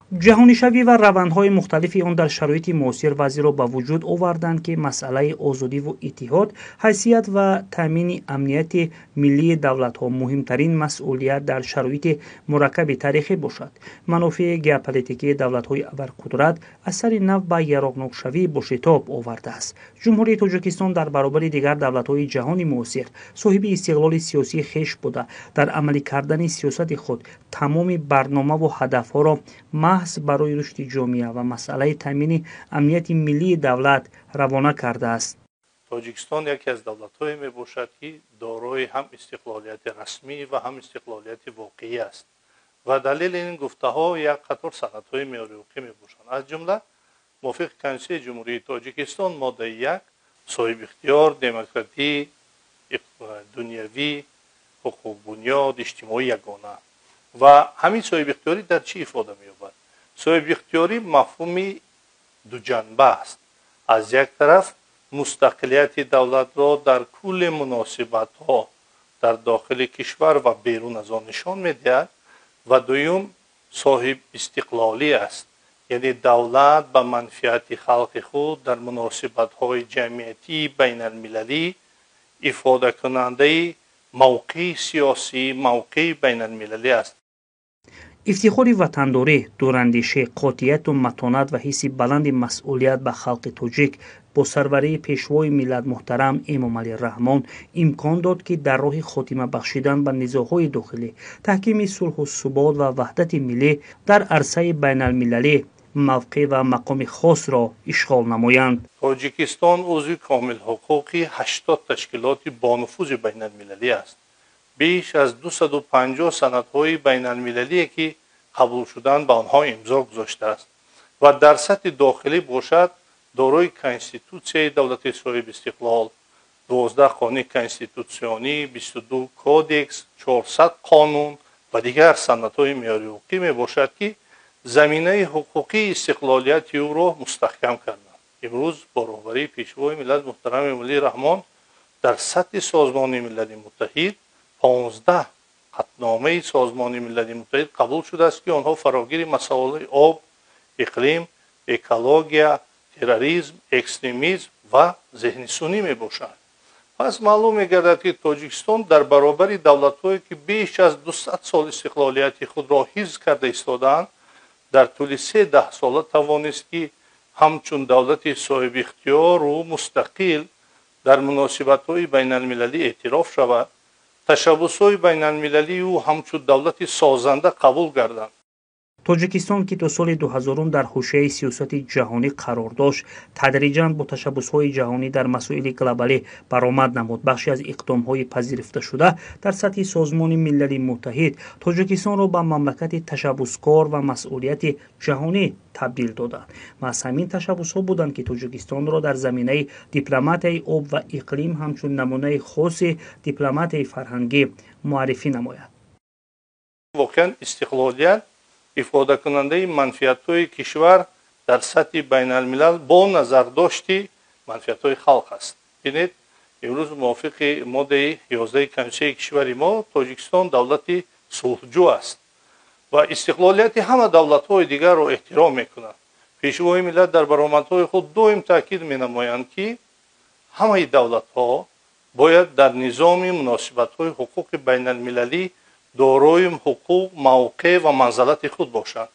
Ҷаҳонишавӣ ва равандҳои мухталифи он дар шароити муосир вазъеро ба вуҷуд оварданд, ки масъалаи озодиву иттиҳод, ҳайсият ва таъмини амнияти миллии давлатҳо муҳимтарин масъулият дар шароити мураккаби таърихӣ бошад. Манофеи геополитикии давлатҳои абарқудрат аз сари нав ба яроқнокшавӣ бошитоб овардааст. Ҷумҳурии Тоҷикистон дар баробари дигар давлатҳои ҷаҳони муосир соҳиби истиқлоли сиёсии хеш буда, дар амалӣ кардани сиёсати худ тамоми барномаву ҳадафҳоро маҳз барои рушди ҷомеа ва масъалаи таъмини амнияти миллии давлат равона кардааст. Тоҷикистон яке аз давлатҳое мебошад, ки дорои ҳам истиқлолияти расмӣ ва ҳам истиқлолияти воқеӣ аст ва далели ин гуфтаҳо як қатор санадҳои меъёриҳуқуқӣ мебошанд. Аз ҷумла мувофиқи Конститутсияи Ҷумҳурии Тоҷикистон моддаи 1 соҳибихтиёр, демократӣ, дунявӣ, ҳуқуқбунёд, иҷтимоӣ ягона. Ва ҳамин соҳибихтиёрӣ дар чӣ ифода меёбад? Соҳибихтиёрӣ мафҳуми дуҷанба аст. Аз як тараф мустақилияти давлатро дар кулли муносибатҳо дар дохили кишвар ва берун аз он нишон медиҳад ва дуюм соҳибистиқлолӣ аст. Яъне давлат ба манфиати халқи худ дар муносибатҳои ҷамъиятии байналмилалӣ ифодакунандаи мавқеи сиёсӣ, мавқеи байналмилалӣ аст. Ифтихори ватандорӣ, дурандешӣ, қотияту матонат ва ҳисси баланди масъулият ба халқи тоҷик бо сарварии пешвои миллат муҳтарам Эмомалӣ Раҳмон имкон дод, ки дар роҳи хотима бахшидан ба низоъҳои дохилӣ, таҳкими сулҳу субот ва ваҳдати миллӣ дар арсаи байналмилалӣ мавқеъ ва мақоми хосро ишғол намоянд. Тоҷикистон узви комилҳуқуқи 80 ташкилоти бонуфузи байналмилалӣ аст. Беш аз 250 санадҳои байналмилалие, ки қабул шудан, ба онҳо имзо гузоштааст ва дар сатҳи дохилӣ бошад, дорои Конститутсияи давлати соҳибистиқлол, 12 қонуни конститутсионӣ, 22 кодекс, 400 қонун ва дигар санадҳои меъёриҳуқуқӣ мебошад, ки заминаи ҳуқуқии истиқлолияти ӯро мустаҳкам карданд. Имрӯз бо роҳбарии пешвои миллат муҳтарам Эмомалӣ Раҳмон дар сатҳи Созмони Миллали Муттаҳид 15 қатъномаи Созмони Миллали Муттаҳид қабул шудааст, ки онҳо фарогири масоили об, иқлим, экология, терроризм, экстремизм ва зеҳни сунъӣ мебошанд. Пас маълум мегардад, ки Тоҷикистон дар баробари давлатҳое, ки беш аз 200 сол истиқлолияти худро ҳифз карда истодаанд, дар тӯли се даҳсола тавонист, ки ҳамчун давлати соҳибихтиёру мустақил дар муносибатҳои байналмилалӣ эътироф шавад, ташаббусҳои байналмилалии ӯ ҳамчун давлати созанда қабул гарданд. Тоҷикистон, ки то соли 2000 дар ҳошияи сиёсати ҷаҳонӣ қарор дошт, тадриҷан бо ташаббусҳои ҷаҳонӣ дар масоили глобалӣ баромад намуд. Бахше аз иқдомҳои пазируфташуда дар сатҳи Созмони Миллали Муттаҳид Тоҷикистонро ба мамлакати ташаббускор ва масъулияти ҷаҳонӣ табдил доданд. Маҳз ҳамин ташаббусҳо буданд, ки Тоҷикистонро дар заминаи дипломатияи об ва иқлим ҳамчун намунаи хоси дипломатияи фарҳангӣ муаррифӣ намояд. Воқеан, истиқлолият ифодакунандаи манфиатҳои кишвар дар сатҳи байналмилал бо назардошти манфиатҳои халқ аст. Бинед, имрӯз мувофиқи моддаи 11 Конститутсияи кишвари мо Тоҷикистон давлати сулҳҷӯ аст ва истиқлолияти ҳама давлатҳои дигарро эҳтиром мекунад. Пешвои миллат дар баромадҳои худ доим таъкид менамоянд, ки ҳамаи давлатҳо бояд дар низоми муносибатҳои ҳуқуқи байналмилалӣ дорои ҳуқуқ, мавқеъ ва манзалати худ бошанд.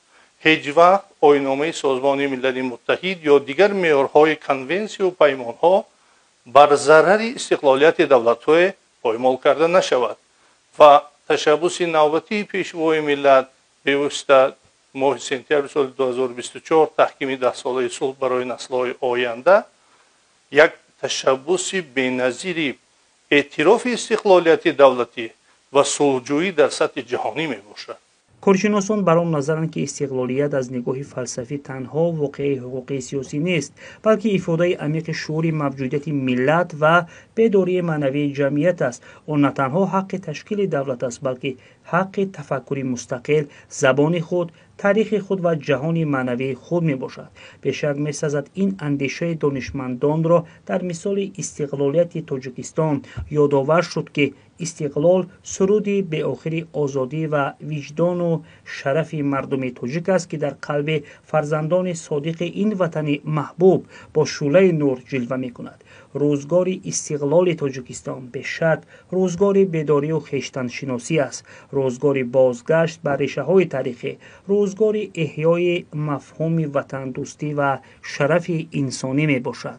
Ҳеҷ вақт Оинномаи Созмони Миллали Муттаҳид ё дигар меъёрҳои конвенсияу паймонҳо бар зарари истиқлолияти давлатҳое поймол карда нашавад. Ва ташаббуси навбатии пешвои миллат бевосита моҳи сентябри соли 2024, таҳкими даҳсолаи сулҳ барои наслҳои оянда, як ташаббуси беназири эътирофи истиқлолияти давлатӣ ва сулҳҷӯӣ дар сатҳи ҷаҳонӣ мебошад. Коршиносон бар он назаранд, ки истиқлолият аз нигоҳи фалсафӣ танҳо воқеаи ҳуқуқии сиёсӣ нест, балки ифодаи амиқи шуури мавҷудияти миллат ва бедории маънавии ҷамъият аст. Он на танҳо ҳаққи ташкили давлат аст, балки Ҳаққи тафаккури мустақил, забони худ, таърихи худ ва ҷаҳони маънавии худ мебошад. Бешак, месазад ин андешаи донишмандонро дар мисоли истиқлолияти Тоҷикистон ёдовар шуд, ки истиқлол суруди беохири озодӣ ва виҷдону шарафи мардуми тоҷик аст, ки дар қалби фарзандони содиқи ин ватани маҳбуб бо шӯълаи нур ҷилва мекунад. Рӯзгори истиқлоли Тоҷикистон бешак рӯзгори бедорию хештаншиносӣ аст, рӯзгори бозгашт ба решаҳои таърихӣ, рӯзгори эҳёи мафҳуми ватандӯстӣ ва шарафи инсонӣ мебошад.